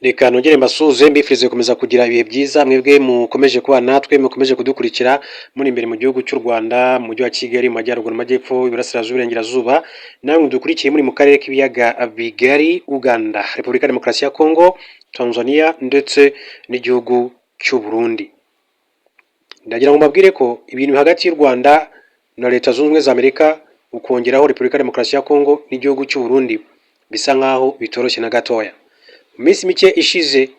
Reka nongere mbasuhuze, mbifurize gukomeza kugira ibihe byiza, mwebwe mukomeje kuba natwe, mukomeje kudukurikira muri imbere mu gihugu cy'u Rwanda, mu mujyi wa Kigali, mu majyaruguru, amajyepfo, iburasirazuba, iburengerazuba, namwe mudukurikiye muri mu karere k'ibiyaga bigari, Uganda, Repubulika ya Demokarasi ya Kongo, Tanzania ndetse n'igihugu cy'u Burundi. Ndagira ngo mbabwire ko ibintu hagati y'u Rwanda na Leta Zunze Ubumwe za Amerika, ukongeraho Repubulika ya Demokarasi ya Kongo n'igihugu cy'u Burundi, bisa nkaho bitoroshye na gatoya. Mu minsi mike ishize,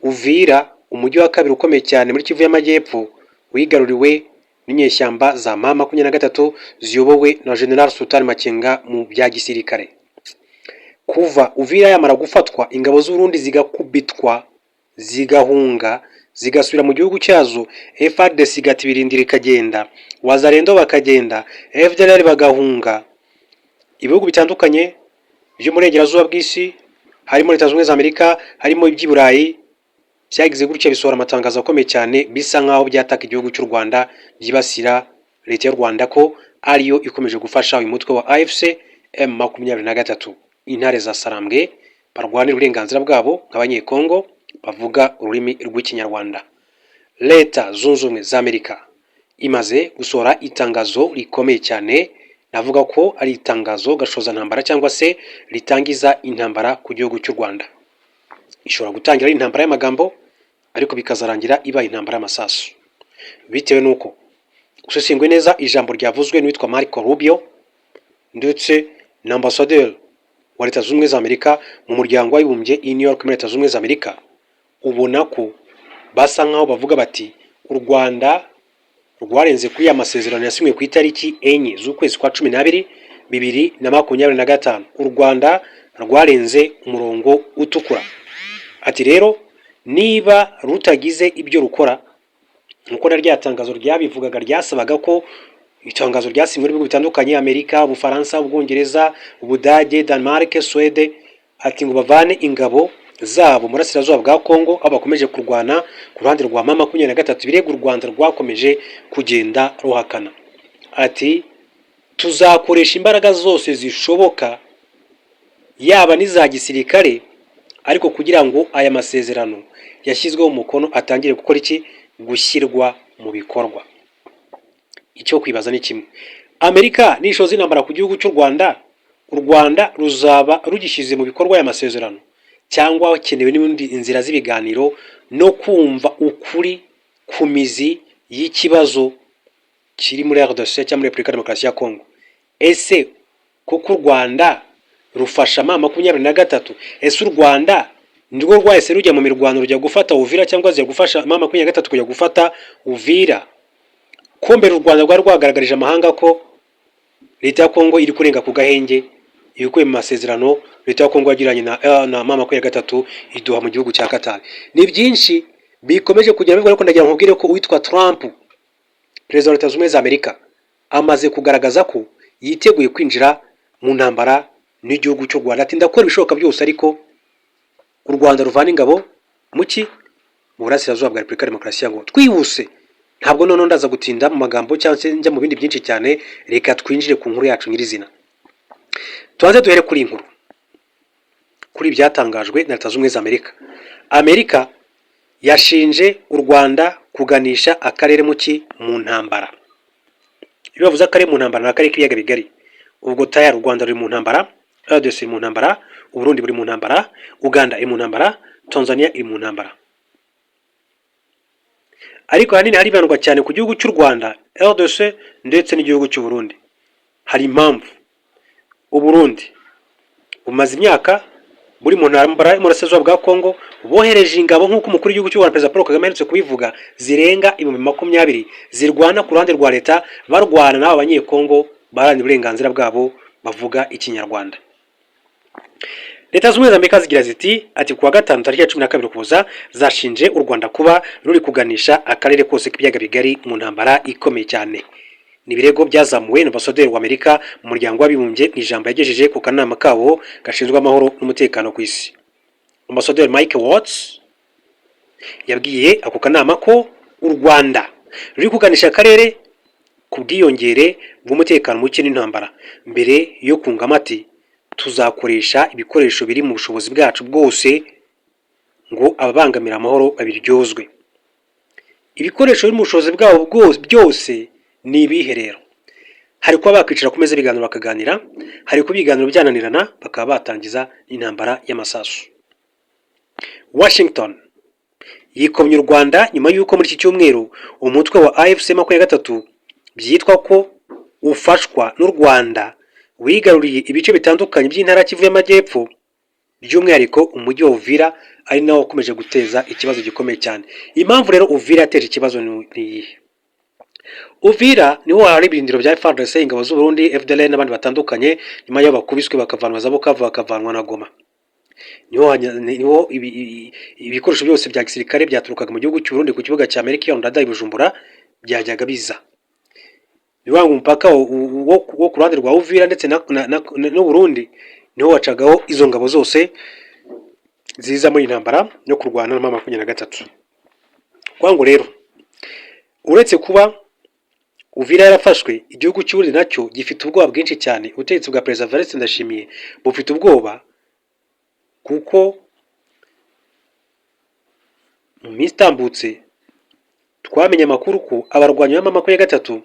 Uvira, umujyi wa kabiri ukomeye cyane muri Kivu y'Amajyepfo, wigaruriwe n'inyeshyamba za M23 ziyobowe na General Sultan Makenga mu bya gisirikare. Kuva Uvira yamara gufatwa, ingabo z'Uburundi zigakubitwa, zigahunga, zigasubira mu gihugu cyazo, FARDC igata ibirindiro ikagenda, Wazalendo bakagenda, FDLR bagahunga, ibihugu bitandukanye byo mu burengerazuba bw'isi, harimo Leta Zunze Ubumwe za Amerika, harimo iby'i Burayi, byagize gutya bisohora amatangazo akomeye cyane, bisa nk'aho byataka igihugu cy'u Rwanda, byibasira leta y'u Rwanda ko ariyo ikomeje gufasha uyu mutwe wa AFC M23, intare za Sarambwe barwanira uburenganzira bwabo nk'Abanyekongo bavuga ururimi rw'Ikinyarwanda. Leta Zunze Ubumwe za Amerika imaze gusohora itangazo rikomeye cyane, navuga ko ari itangazo gashozantambara cyangwa se ritangiza intambara ku gihugu cy'u Rwanda. Ishobora gutangira ari intambara y'amagambo, ariko bikazarangira ibaye intambara y'amasasu, bitewe n'uko usesenguye neza ijambo ryavuzwe n'uwitwa Marco Rubio ndetse na ambasaderi wa Leta Zunze Ubumwe za Amerika mu Muryango w'Abibumbye i New York muri Leta Zunze Ubumwe za Amerika, ubona ko basa nkaho bavuga bati u Rwanda rwarenze kuri ya masezerano yasinywe ku itariki 4 z'ukwezi kwa 12 2025. U Rwanda rwarenze umurongo utukura. Ati rero niba rutagize ibyo rukora nkuko na rya tangazo ryabivugaga, ryasabaga ko itangazo ryasinywe n'ibihugu bitandukanye, Amerika, Ubufaransa, Ubwongereza, Ubudage, Denmark, Suwede, ati ngo bavane ingabo zabo mu burasirazuba bwa Kongo aho bakomeje kurwana ku ruhande rwa M23, ibirego u Rwanda rwakomeje kugenda ruhakana. Ati tuzakoresha imbaraga zose zishoboka, yaba n'iza gisirikare, ariko kugira ngo aya masezerano yashyizweho umukono atangire gukora iki? Gushyirwa mu bikorwa. Icyo kwibaza ni kimwe: Amerika nishoza intambara ku gihugu cy'u Rwanda, u Rwanda ruzaba rugishyize mu bikorwa aya masezerano, cyangwa hakenewe n'ubundi inzira z'ibiganiro no kumva ukuri ku mizi y'ikibazo kiri muri RDC cyangwa muri Repubulika ya Demokarasi ya Kongo? Ese koko u Rwanda rufasha M23? Ese u Rwanda nirwo rwahise rujya mu mirwano, rujya gufata Uvira, cyangwa zijya gufasha M23 kujya gufata Uvira, ko mbere u Rwanda rwari rwagaragarije amahanga ko leta ya Kongo iri kurenga ku gahenge ibikubiye mu masezerano leta ya Kongo yagiranye na M23 iduha mu gihugu cya Qatar? Ni byinshi bikomeje kugenda bivugwa, ariko ndagira nkubwire ko uwitwa Trump, perezida wa Leta Zunze Ubumwe za Amerika, amaze kugaragaza ko yiteguye kwinjira mu ntambara n'igihugu cy'u Rwanda. Ati ndakora ibishoboka byose, ariko u Rwanda ruvana ingabo mu ki? Mu burasirazuba bwa Repubulika ya Demokarasi ya Kongo. Twihuse, ntabwo noneho ndaza gutinda mu magambo cyangwa se njya mu bindi byinshi cyane, reka twinjire ku nkuru yacu nyirizina. Tubanze duhere kuri iyi nkuru, kuri ibyatangajwe na Leta Zunze Ubumwe za Amerika. Amerika yashinje u Rwanda kuganisha akarere mu ki? Mu ntambara. Iyo bavuze akarere mu ntambara, ni akarere k'ibiyaga bigari. Ubwo tayari u Rwanda ruri mu ntambara, RDC iri mu ntambara, Uburundi buri mu ntambara, Uganda iri mu ntambara, Tanzania iri mu ntambara, ariko ahanini haribandwa cyane ku gihugu cy'u Rwanda, RDC ndetse n'igihugu cy'u Burundi. Hari impamvu. Uburundi bumaze imyaka buri mu ntambara y'Uburasirazuba bwa Kongo, bohereje ingabo, nk'uko umukuru w'igihugu cy'u Rwanda, Perezida Paul Kagame, aherutse kubivuga, zirenga 20,000 zirwana ku ruhande rwa leta, barwana n'aba Banyekongo baharanira uburenganzira bwabo bavuga Ikinyarwanda. Leta Zunze Ubumwe za Amerika zigira ziti, ati kuwa gatanu tariki ya 12 Ukuboza zashinje u Rwanda kuba ruri kuganisha akarere kose k'ibiyaga bigari mu ntambara ikomeye cyane. Ni ibirego byazamuwe na ambasaderi wa Amerika mu Muryango w'Abibumbye mu ijambo yagejeje ku kanama kabo gashinzwe amahoro n'umutekano ku isi. Ambasaderi Mike Waltz yabwiye ako kanama ko u Rwanda ruri kuganisha akarere ku bwiyongere bw'umutekano muke n'intambara, mbere yo kungamo ati tuzakoresha ibikoresho biri mu bushobozi bwacu bwose ngo ngo ababangamira amahoro babiryozwe. Ibikoresho biri mu bushobozi bwabo byose ni ibihe rero? Hari kuba bakwicara ku meza y'ibiganiro bakaganira, hari kuba ibiganiro byananirana bakaba batangiza n'intambara y'amasasu. Washington yikomye u Rwanda nyuma y'uko muri iki cyumweru umutwe wa AFC 23 byitwa ko ufashwa n'u Rwanda wigaruriye ibice bitandukanye by'intara ya Kivu y'Amajyepfo, by'umwihariko umujyi wa Uvira, ari nawo ukomeje guteza ikibazo gikomeye cyane. Impamvu rero Uvira yateje ikibazo ni iyihe? Uvira niho hari ibirindiro bya FARDC, ingabo z'u Burundi, FDLR n'abandi batandukanye, nyuma y'aho bakubiswe bakavanwa za Bukavu, bakavanwa na Goma. Niho ibikoresho byose bya gisirikare byaturukaga mu gihugu cy'u Burundi ku kibuga cya Melchior Ndadaye i Bujumbura byajyaga biza. Ni ukuvuga ngo umupaka wo ku ruhande rwa Uvira ndetse n'u Burundi niho wacagaho izo ngabo zose ziza muri iyi ntambara yo kurwana na M23. Kuvuga ngo rero uretse kuba Uvira yarafashwe, igihugu cy'u Burundi nacyo gifite ubwoba bwinshi cyane. Ubutegetsi bwa Perezida Evariste Ndayishimiye bufite ubwoba kuko mu minsi itambutse twamenye amakuru ko abarwanyi ba M23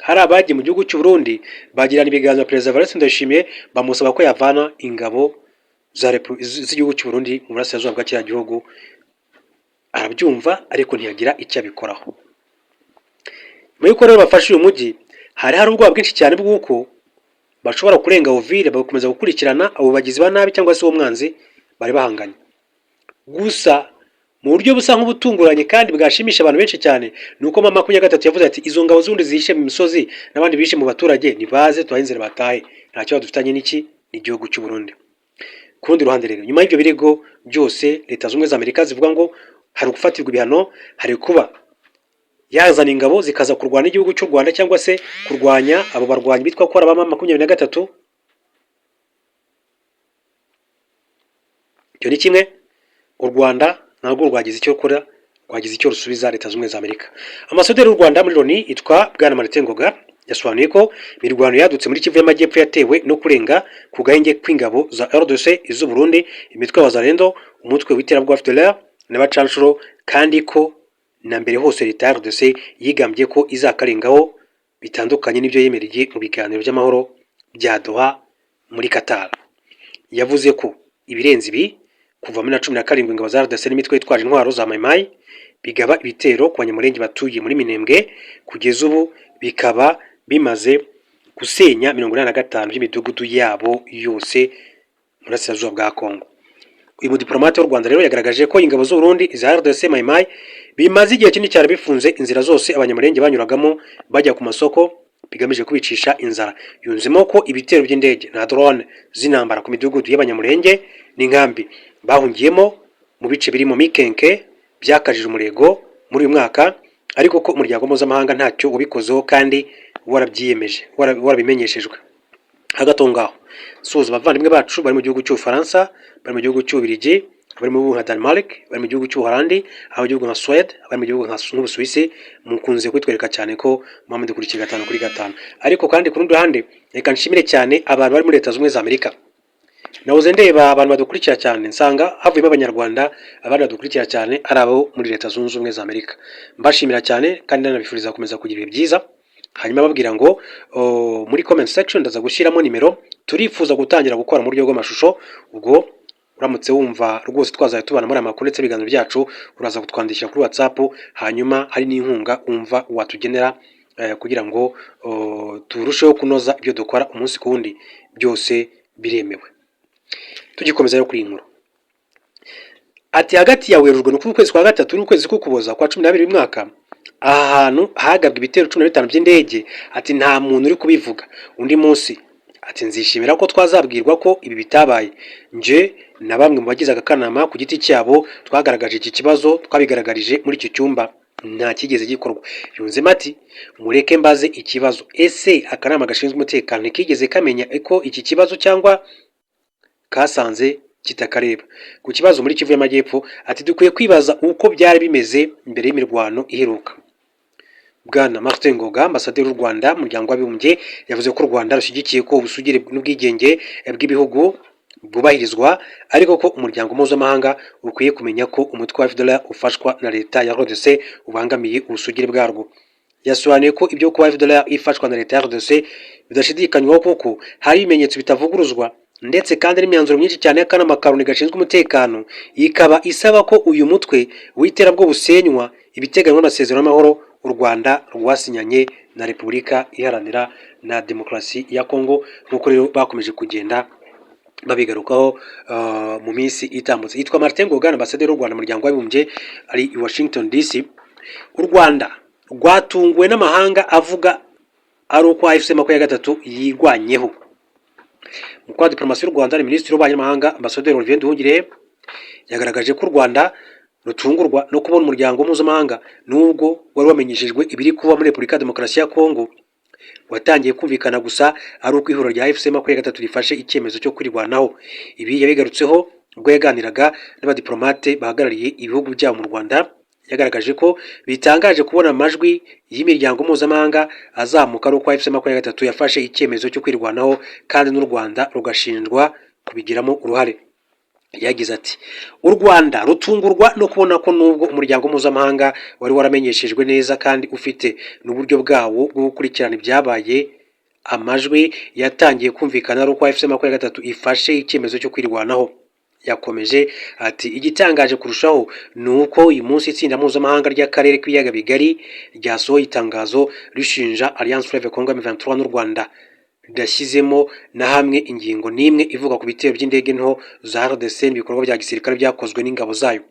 hari abagiye mu gihugu cy'u Burundi bagirana ibiganiro na Perezida Evariste Ndayishimiye, bamusaba ko yavana ingabo z'igihugu cy'u Burundi mu burasirazuba bwa kiriya gihugu, arabyumva ariko ntiyagira icyo abikoraho. Nyuma y'uko rero bafashe uyu mujyi, hari ubwoba bwinshi cyane bw'uko bashobora kurenga Uvira bagakomeza gukurikirana abo bagizi ba nabi cyangwa se uwo mwanzi bari bahanganye. Gusa mu buryo busa nk'ubutunguranye kandi bwashimisha abantu benshi cyane, ni uko M23 yavuze ati: "Izo ngabo z'ubundi zihishe mu misozi n'abandi bihishe mu baturage nibaze tubahe inzira batahe, nta kibazo dufitanye n'iki n'igihugu cy'u Burundi." Ku rundi ruhande rero, nyuma y'ibyo birego byose Leta Zunze Ubumwe za Amerika zivuga ngo hari gufatirwa ibihano, hari kuba yazana ingabo zikaza kurwana n'igihugu cy'u Rwanda cyangwa se kurwanya abo barwanyi bitwa ko ari aba M23, icyo ni kimwe. U Rwanda narwo rwagize icyo rukora, rwagize icyo rusubiza Leta Zunze Ubumwe za Amerika. Ambasaderi w'u Rwanda muri Loni yitwa Bwana Martin Ngoga yasobanuye ko imirwano yadutse muri Kivu y'Amajyepfo yatewe no kurenga ku gahenge kw'ingabo za RDC, iz'u Burundi, imitwe y'Abazalendo, umutwe w'iterabwoba FDLR n'abacanshuro, kandi ko na mbere hose leta ya RDC yigambye ko izakarengaho, bitandukanye n'ibyo yemereye mu biganiro by'amahoro bya Doha muri Qatar. Yavuze ko ibirenze ibi, kuva muri 17 ingabo za RDC n'imitwe yitwaje intwaro za Mai Mai bigaba ibitero ku Banyamulenge batuye muri Minembwe, kugeza ubu bikaba bimaze gusenya 85 by'imidugudu yabo yose mu burasirazuba bwa Kongo. Uyu mudiplomate w'u Rwanda rero yagaragaje ko ingabo z'u Burundi, iza RDC, Mai Mai bimaze igihe kinini cyane bifunze inzira zose Abanyamulenge banyuragamo bajya ku masoko, bigamije kubicisha inzara. Yunzemo ko ibitero by'indege na drone z'intambara ku midugudu y'Abanyamulenge n'inkambi bahungiyemo mu bice birimo Mikenke byakajije umurego muri uyu mwaka, ariko ko umuryango mpuzamahanga ntacyo wabikozeho kandi warabyiyemeje, warabimenyeshejwe. Hagati aho ngaho suhuza abavandimwe bacu bari mu gihugu cy'Ubufaransa, bari mu gihugu cy'Ububiligi, bari mu bihugu nka Denmark, bari mu gihugu cy'Ubuholandi, abo mu gihugu nka Suède, abari mu gihugu nk'Ubusuwisi. Mukunze kwitwereka cyane ko muba mudukurikiye gatanu kuri gatanu. Ariko kandi ku rundi ruhande, reka nshimire cyane abantu bari muri Leta Zunze Ubumwe za Amerika. Nahoze ndeba abantu badukurikira cyane, nsanga havuyemo Abanyarwanda, abandi badukurikira cyane ari abo muri Leta Zunze Ubumwe za Amerika. Mbashimira cyane kandi nanabifuriza gukomeza kugira ibihe byiza. Hanyuma babwira ngo muri comment section ndaza gushyiramo nimero. Turifuza gutangira gukora mu buryo bw'amashusho. Ubwo uramutse wumva rwose twazajya tubana muri aya makuru ndetse ibiganiro byacu, uraza kutwandikira kuri WhatsApp. Hanyuma hari n'inkunga wumva watugenera kugira ngo turusheho kunoza ibyo dukora umunsi ku wundi, byose biremewe. Tugikomeza rero kuri iyi nkuru, ati hagati ya Werurwe, ni ukwezi kwa gatatu, n'ukwezi k'Ukuboza kwa 12 uyu mwaka, aha hantu hagabwe ibitero 15 by'indege. Ati nta muntu uri kubivuga. Undi munsi ati nzishimira ko twazabwirwa ko ibi bitabaye. Nje na bamwe mu bagize aka kanama ku giti cyabo twagaragaje iki kibazo, twabigaragarije muri iki cyumba, nta kigeze gikorwa. Yunzemo ati mureke mbaze ikibazo: ese akanama gashinzwe umutekano ntikigeze kamenya ko iki kibazo cyangwa kasanze kitakareba? Ku kibazo muri Kivu y'Amajyepfo, ati dukwiye kwibaza uko byari bimeze mbere y'imirwano iheruka. Bwana Martin Ngoga, ambasaderi w'u Rwanda mu Muryango w'Abibumbye, yavuze ko u Rwanda rushyigikiye ko ubusugire n'ubwigenge bw'ibihugu bwubahirizwa, ariko ko umuryango mpuzamahanga ukwiye kumenya ko umutwe wa FDLR ufashwa na leta ya RDC ubangamiye ubusugire bwarwo. Yasobanuye ko ibyo kuba FDLR ifashwa na leta ya RDC bidashidikanywaho, kuko hari ibimenyetso bitavuguruzwa, ndetse kandi n'imyanzuro myinshi cyane y'akanama ka Loni gashinzwe umutekano ikaba isaba ko uyu mutwe w'iterabwoba usenywa, ibiteganywa n'amasezerano y'amahoro u Rwanda rwasinyanye na Repubulika Iharanira na Demokarasi ya Kongo, nk'uko rero bakomeje kugenda babigarukaho mu minsi itambutse. Yitwa Martin Ngoga, ambasaderi w'u Rwanda mu Muryango w'Abibumbye, ari i Washington DC. U Rwanda rwatunguwe n'amahanga avuga ari uko AFC 23 yirwanyeho. Mu kwa diplomasi y'u Rwanda, ni Minisitiri w'Ububanyi n'Amahanga, Ambasaderi Olivier Nduhungirehe, yagaragaje ko u Rwanda rutungurwa no kubona umuryango mpuzamahanga, nubwo wari wamenyeshejwe ibiri kuba muri Repubulika ya Demokarasi ya Kongo, watangiye kumvikana gusa ari uko ihuriro rya AFC 23 rifashe icyemezo cyo kwirwanaho. Ibi yabigarutseho ubwo yaganiraga n'abadiplomate bahagarariye ibihugu byabo mu Rwanda. Yagaragaje ko bitangaje kubona amajwi y'imiryango mpuzamahanga azamuka ari uko AFC 23 yafashe icyemezo cyo kwirwanaho, kandi n'u Rwanda rugashinjwa kubigiramo uruhare. Yagize ati: "U Rwanda rutungurwa no kubona ko nubwo umuryango mpuzamahanga wari waramenyeshejwe neza kandi ufite n'uburyo bwawo bwo gukurikirana ibyabaye, amajwi yatangiye kumvikana ari uko AFC 23 ifashe icyemezo cyo kwirwanaho." Yakomeje ati: "Igitangaje kurushaho ni uko uyu munsi itsinda mpuzamahanga ry'akarere k'ibiyaga bigari ryasohoye itangazo rishinja Alliance Fleuve Congo, M23 n'u Rwanda, ridashyizemo na hamwe ingingo n'imwe ivuga ku bitero by'indege nto za RDC n'ibikorwa bya gisirikare byakozwe n'ingabo zayo."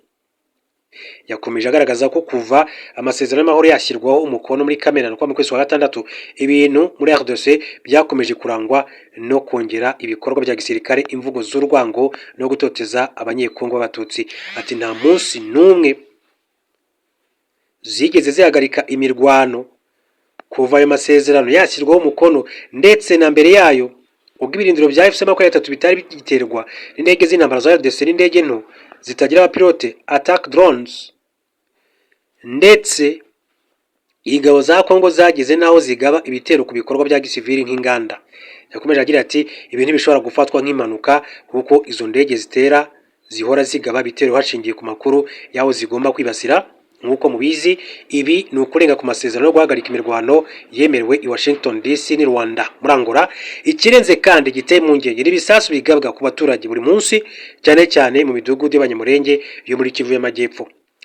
Yakomeje agaragaza ko kuva amasezerano y'amahoro yashyirwaho umukono muri Kamena mu kwezi kwa gatandatu, ibintu muri RDC byakomeje kurangwa no kongera ibikorwa bya gisirikare, imvugo z'urwango no gutoteza Abanyekongo b'Abatutsi. Ati: "Nta munsi n'umwe zigeze zihagarika imirwano kuva ayo masezerano yashyirwaho umukono, ndetse na mbere yayo, ubwo ibirindiro bya AFC 23 bitari bigiterwa n'indege z'intambara za RDC n'indege nto zitagira abapilote, attack drones, ndetse ingabo za Kongo zageze n'aho zigaba ibitero ku bikorwa bya gisivili nk'inganda." Yakomeje agira ati: "Ibi ntibishobora gufatwa nk'impanuka, kuko izo ndege zitera zihora zigaba ibitero hashingiwe ku makuru y'aho zigomba kwibasira. Nk'uko mubizi, ibi ni ukurenga ku masezerano yo guhagarika imirwano yemerewe i Washington DC n'i Luanda muri Angola. Ikirenze kandi giteye impungenge n'ibisasu bigabwa ku baturage buri munsi, cyane cyane mu midugudu y'Abanyamurenge yo muri Kivu y'Amajyepfo."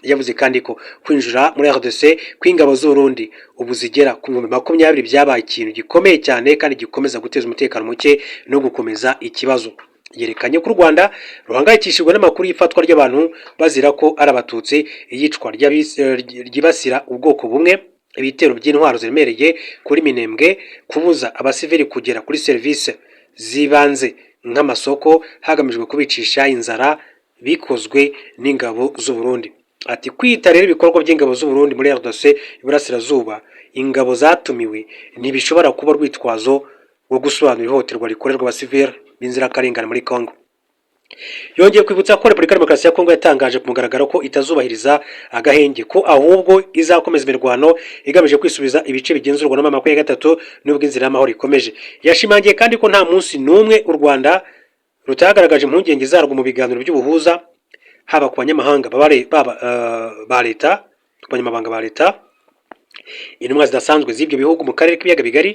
Yavuze kandi ko kwinjira muri RDC kw'ingabo z'Uburundi ubu zigera ku 20,000 byabaye ikintu gikomeye cyane kandi gikomeza guteza umutekano muke no gukomeza ikibazo. Yerekanye ko u Rwanda ruhangayikishijwe n'amakuru y'ifatwa ry'abantu bazira ko ari Abatutsi, iyicwa ryibasira ubwoko bumwe, ibitero by'intwaro ziremereye kuri Minembwe, kubuza abasivili kugera kuri serivisi z'ibanze nk'amasoko hagamijwe kubicisha inzara, bikozwe n'ingabo z'u Burundi. Ati: "Kwita rero ibikorwa by'ingabo z'u Burundi muri RDC Iburasirazuba ingabo zatumiwe ntibishobora kuba urwitwazo rwo gusobanura ihohoterwa rikorerwa abasivili b'inzirakarengane muri Congo." Yongeye kwibutsa ko Repubulika ya Demokarasi ya Kongo yatangaje ku mugaragaro ko itazubahiriza agahenge, ko ahubwo izakomeza imirwano igamije kwisubiza ibice bigenzurwa na 23 nubwo inzira y'amahoro ikomeje. Yashimangiye kandi ko nta munsi n'umwe u Rwanda rutagaragaje impungenge zarwo mu biganiro by'ubuhuza, haba ku banyamahanga baba ba leta, ku banyamabanga ba leta, intumwa zidasanzwe z'ibyo bihugu mu karere k'ibiyaga bigari,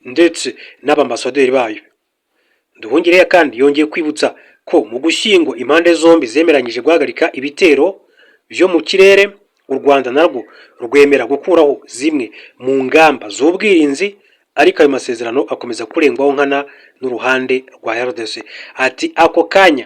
ndetse n'abambasaderi bayo. Nduhungirehe kandi yongeye kwibutsa ko mu Gushyingo impande zombi zemeranyije guhagarika ibitero byo mu kirere, u Rwanda narwo rwemera gukuraho zimwe mu ngamba z'ubwirinzi, ariko ayo masezerano akomeza kurengwaho nkana n'uruhande rwa RDC. Ati: "Ako kanya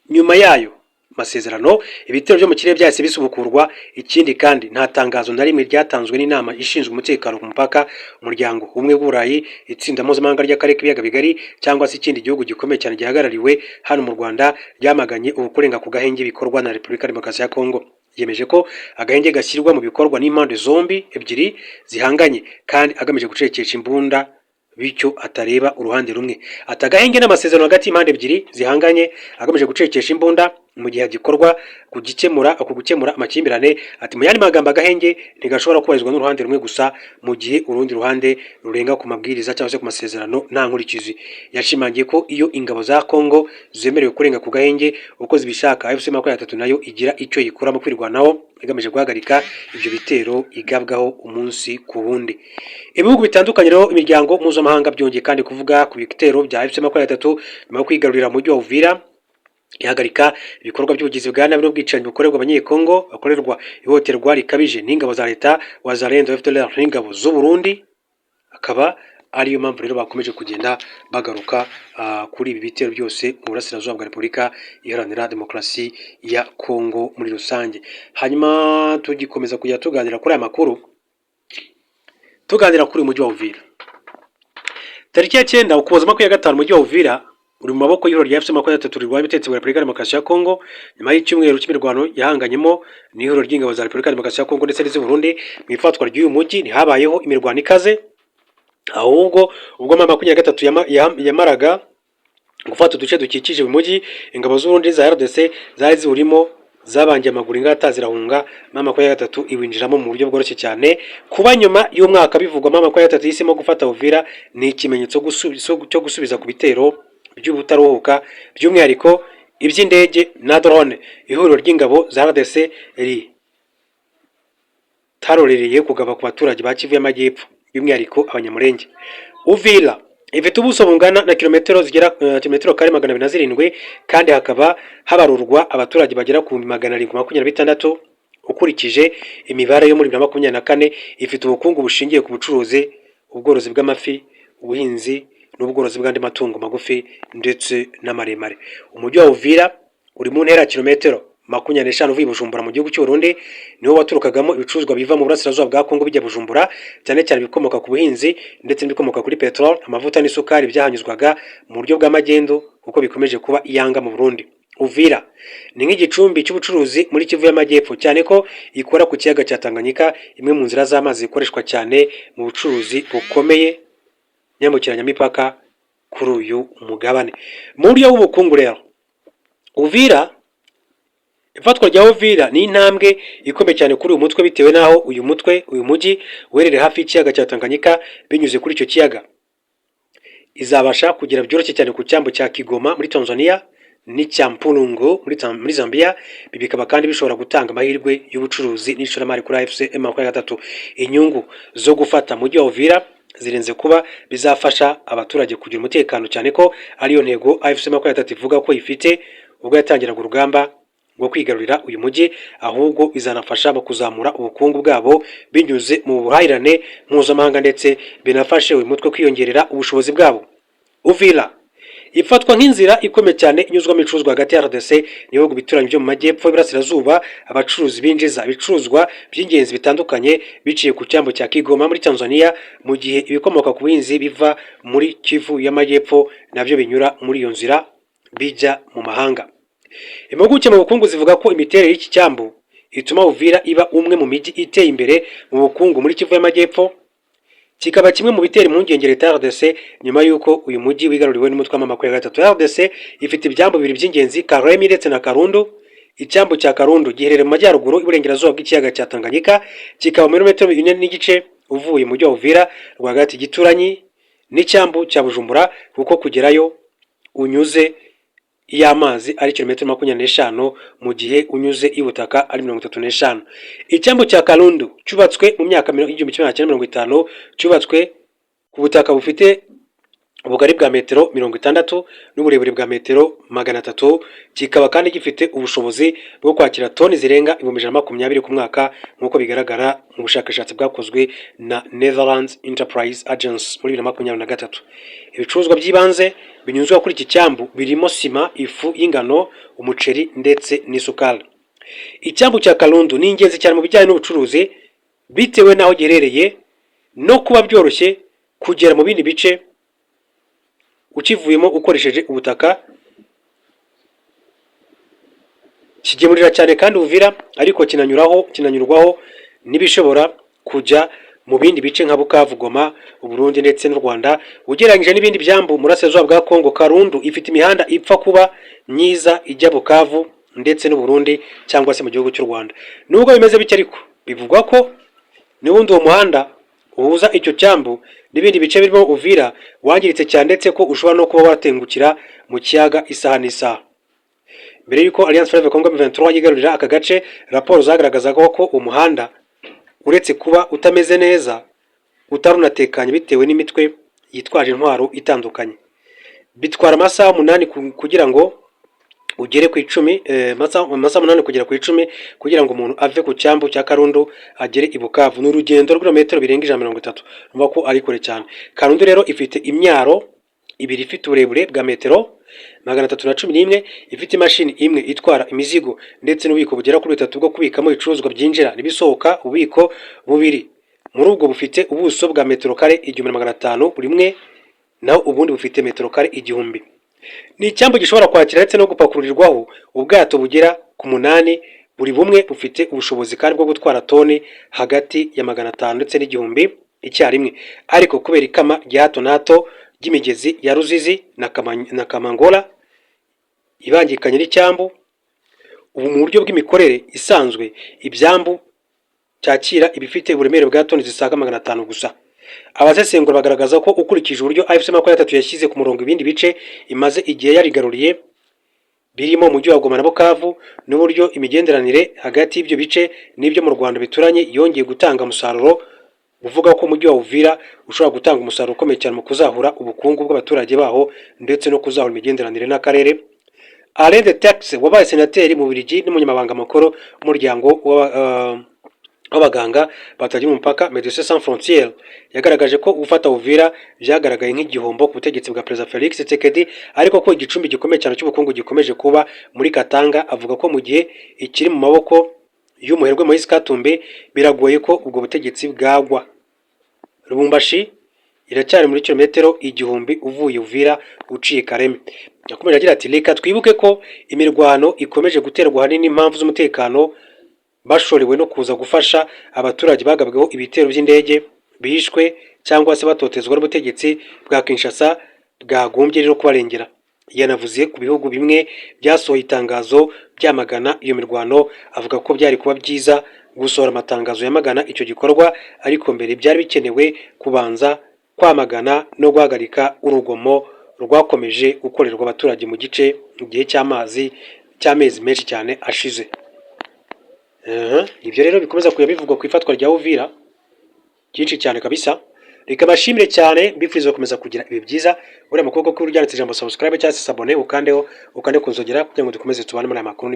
nyuma yayo masezerano, ibitero byo mu kirere byahise bisubukurwa. Ikindi kandi, nta tangazo na rimwe ryatanzwe n'inama ishinzwe umutekano ku mupaka, Umuryango Ubumwe bw'Uburayi, itsinda mpuzamahanga ry'akarere k'ibiyaga bigari, cyangwa se ikindi gihugu gikomeye cyane gihagarariwe hano mu Rwanda ryamaganye ubukurenga ku gahenge bikorwa na Repubulika ya Demokarasi ya Kongo." Yemeje ko agahenge gashyirwa mu bikorwa n'impande zombi ebyiri zihanganye kandi agamije gucecekesha imbunda, bityo atareba uruhande rumwe. Ati: "Agahenge n'amasezerano hagati y'impande ebyiri zihanganye agamije gucecekesha imbunda." mu gihe gikorwa ku gukemura amakimbirane. Ati: "Mu yandi magambo, agahenge ntigashobora kubahirizwa n'uruhande rumwe gusa mu gihe urundi ruhande rurenga ku mabwiriza cyangwa se ku masezerano nta nkurikizi." Yashimangiye ko iyo ingabo za Congo zemerewe kurenga ku gahenge uko zibishaka, AFC 23 nayo igira icyo yikura mu kwirwanaho, igamije guhagarika ibyo bitero igabwaho umunsi ku wundi. Ibihugu bitandukanye rero, imiryango mpuzamahanga byongeye kandi kuvuga ku bitero bya AFC 23 nyuma yo kwigarurira umujyi wa Uvira, ihagarika ibikorwa by'ubugizi bwa nabi n'ubwicanyi bukorerwa Abanyekongo bakorerwa ihohoterwa rikabije n'ingabo za leta, Wazalendo, FDLR n'ingabo z'u Burundi. Akaba ariyo mpamvu rero bakomeje kugenda bagaruka kuri ibi bitero byose mu burasirazuba bwa Repubulika Iharanira Demokarasi ya Kongo muri rusange. Hanyuma tugikomeza kujya tuganira kuri aya makuru, tuganira kuri uyu mujyi wa Uvira, tariki ya 9 Ukuboza 25, umujyi wa Uvira uri mu maboko y'ihuriro rya AFC 23 rirwanya ubutegetsi bwa Repubulika ya Demokarasi ya Kongo, nyuma y'icyumweru cy'imirwano yahanganyemo n'ihuriro ry'ingabo za Repubulika ya Demokarasi ya Kongo ndetse n'iz'u Burundi. Mu ifatwa ry'uyu mujyi ntihabayeho imirwano ikaze, ahubwo ubwo M 23 yamaraga gufata uduce dukikije uyu mujyi, ingabo z'u Burundi za RDC zari ziwurimo zabangiye amaguru ingata zirahunga, M 23 iwinjiramo mu buryo bworoshye cyane. Kuba nyuma y'umwaka bivugwa M 23 yahisemo gufata Uvira ni ikimenyetso cyo gusubiza ku bitero by'ubutaruhuka, by'umwihariko iby'indege na drone ihuriro ry'ingabo za RDC ritarorereye kugaba ku baturage ba Kivu y'Amajyepfo, by'umwihariko Abanyamulenge. Uvira ifite ubuso bungana na kilometero zigera kilometero kare 207, kandi hakaba habarurwa abaturage bagera ku 726 ukurikije imibare yo muri 2024. Ifite ubukungu bushingiye ku bucuruzi, ubworozi bw'amafi, ubuhinzi n'ubworozi bw'andi matungo magufi ndetse n'amaremare. Umujyi wa Uvira uri mu ntera ya kilometero 25 uvuye i Bujumbura mu gihugu cy'u Burundi. Niwo waturukagamo ibicuruzwa biva mu burasirazuba bwa Kongo bijya Bujumbura, cyane cyane ibikomoka ku buhinzi ndetse n'ibikomoka kuri peteroli, amavuta n'isukari byahanyuzwaga mu buryo bw'amagendu kuko bikomeje kuba iyanga mu Burundi. Uvira ni nk'igicumbi cy'ubucuruzi muri Kivu y'Amajyepfo, cyane ko ikora ku kiyaga cya Tanganyika, imwe mu nzira z'amazi zikoreshwa cyane mu bucuruzi bukomeye nyambukiranyamipaka kuri uyu mugabane. Mu buryo bw'ubukungu rero, Uvira, ifatwa rya Uvira ni intambwe ikomeye cyane kuri uyu mutwe, bitewe n'aho uyu mutwe, uyu mujyi uherereye hafi y'ikiyaga cya Tanganyika. Binyuze kuri icyo kiyaga, izabasha kugera byoroshye cyane ku cyambu cya Kigoma muri Tanzania n'icya Mpulungu muri Zambia. Ibi bikaba kandi bishobora gutanga amahirwe y'ubucuruzi n'ishoramari kuri AFC M 23. Inyungu zo gufata mujyi wa Uvira zirenze kuba bizafasha abaturage kugira umutekano, cyane ko ariyo ntego AFC 23 ivuga ko ifite ubwo yatangiraga urugamba rwo kwigarurira uyu mujyi, ahubwo bizanafasha mu kuzamura ubukungu bwabo binyuze mu buhahirane mpuzamahanga, ndetse binafashe uyu mutwe kwiyongerera ubushobozi bwabo. Uvira ifatwa nk'inzira ikomeye cyane inyuzwamo ibicuruzwa hagati ya RDC n'ibihugu bituranyi byo mu majyepfo y'Iburasirazuba. Abacuruzi binjiza ibicuruzwa by'ingenzi bitandukanye biciye ku cyambu cya Kigoma muri Tanzania, mu gihe ibikomoka ku buhinzi biva muri Kivu y'Amajyepfo nabyo binyura muri iyo nzira bijya mu mahanga. Impuguke mu bukungu zivuga ko imiterere y'iki cyambu ituma Uvira iba umwe mu mijyi iteye imbere mu bukungu muri Kivu y'Amajyepfo, kikaba kimwe mu bitera impungenge leta ya RDC nyuma y'uko uyu mujyi wigaruriwe n'umutwe wa 23. RDC ifite ibyambu bibiri by'ingenzi, Karemi ndetse na Karundu. Icyambu cya Karundu giherereye mu majyaruguru iburengerazuba bw'ikiyaga cya Tanganyika, kikaba muri metero 4.5 uvuye mu mujyi wa Uvira rwagati, gituranyi n'icyambu cya Bujumbura, kuko kugerayo unyuze y'amazi ari kilometero 25, mu gihe unyuze y'ubutaka ari 35. Icyambu cya Karundu cyubatswe mu myaka 1950, cyubatswe ku butaka bufite ubugari bwa metero 60 n'uburebure bwa metero 300, kikaba kandi gifite ubushobozi bwo kwakira toni zirenga 120,000 ku mwaka, nk'uko bigaragara mu bushakashatsi bwakozwe na Netherlands Enterprise Agency muri 2023. Ibicuruzwa by'ibanze binyuzwa kuri iki cyambu birimo sima, ifu y'ingano, umuceri ndetse n'isukari. Icyambu cya Karundu ni ingenzi cyane mu bijyanye n'ubucuruzi, bitewe n'aho giherereye no kuba byoroshye kugera mu bindi bice ukivuyemo ukoresheje ubutaka. Kigemurira cyane kandi Uvira, ariko kinanyuraho, kinanyurwaho n'ibishobora kujya mu bindi bice nka Bukavu, Goma, Uburundi ndetse n'u Rwanda. Ugereranyije n'ibindi byambu mu burasirazuba bwa Kongo, Karundu ifite imihanda ipfa kuba myiza ijya Bukavu ndetse n'u Burundi cyangwa se mu gihugu cy'u Rwanda. Nubwo bimeze bityo ariko, bivugwa ko n'ubundi uwo muhanda uhuza icyo cyambu n'ibindi bice birimo Uvira wangiritse cyane, ndetse ko ushobora no kuba watengukira mu kiyaga isaha n'isaha. Mbere y'uko Alliance Fleuve Congo M23 yigarurira aka gace, raporo zagaragazaga ko umuhanda uretse kuba utameze neza, utarunatekanye bitewe n'imitwe yitwaje intwaro itandukanye. Bitwara amasaha 8 kugira ngo ugere ku 10, amasaha 8 kugera ku 10 kugira ngo umuntu ave ku cyambu cya Karundu agere i Bukavu. Ni urugendo rw'ibirometero birenga 130, urumva ko ari kure cyane. Karundu rero ifite imyaro ibiri ifite uburebure bwa metero 311, ifite imashini imwe itwara imizigo ndetse n'ububiko bugera kuri bitatu bwo kubikamo ibicuruzwa byinjira n'ibisohoka. Ububiko bubiri muri ubwo bufite ubuso bwa metero kare 1500 buri umwe, naho ubundi bufite metero kare 1000. Ni icyambu gishobora kwakira ndetse no gupakururirwaho ubwato bugera ku munani, buri bumwe bufite ubushobozi kandi bwo gutwara toni hagati ya 500 ndetse n'1000 icyarimwe. Ariko kubera ikama rya hato na hato ry'imigezi ya Ruzizi na Kamangola ibangikanye n'icyambu, ubu mu buryo bw'imikorere isanzwe ibyambu cyakira ibifite uburemere bwa toni zisaga 500 gusa. Abasesengura bagaragaza ko ukurikije uburyo AFC 23 yashyize ku murongo ibindi bice imaze igihe yarigaruriye birimo umujyi wa Goma na Bukavu, n'uburyo imigenderanire hagati y'ibyo bice n'ibyo mu Rwanda bituranye yongeye gutanga umusaruro, uvuga ko umujyi wa Uvira ushobora gutanga umusaruro ukomeye cyane mu kuzahura ubukungu bw'abaturage baho ndetse no kuzahura imigenderanire n'akarere. Alain Destexhe, wabaye senateri mu Bubiligi n'umunyamabanga mukuru w'umuryango w'abaganga batagira umupaka, Médecins Sans Frontières, yagaragaje ko gufata Uvira byagaragaye nk'igihombo ku butegetsi bwa Perezida Felix Tshisekedi, ariko ko igicumbi gikomeye cyane cy'ubukungu gikomeje kuba muri Katanga. Avuga ko mu gihe ikiri mu maboko y'umuherwe Moise Katumbi, biragoye ko ubwo butegetsi bwagwa. Lubumbashi iracyari muri kilometero 1000 uvuye Uvira uciye Kareme. Yakomeje agira ati: "Reka twibuke ko imirwano ikomeje guterwa ahanini n'impamvu z'umutekano, bashorewe no kuza gufasha abaturage bagabweho ibitero by'indege, bishwe cyangwa se batotezwa n'ubutegetsi bwa Kinshasa bwagombye rero kubarengera." Yanavuze ku bihugu bimwe byasohoye itangazo byamagana iyo mirwano, avuga ko byari kuba byiza gusohora amatangazo yamagana icyo gikorwa, ariko mbere byari bikenewe kubanza kwamagana no guhagarika urugomo rwakomeje gukorerwa abaturage mu gice mu gihe cy'amazi cy'amezi menshi cyane ashize. Ibyo rero bikomeza kujya bivugwa ku ifatwa rya Uvira byinshi cyane kabisa. Reka bashimire cyane, mbifuriza gukomeza kugira ibihe byiza. Uriya mukobwa ko ryanditse ijambo subscribe cyangwa se s'abonner, ukandeho, ukande ku nzogera kugira ngo dukomeze tubane muri aya makuru.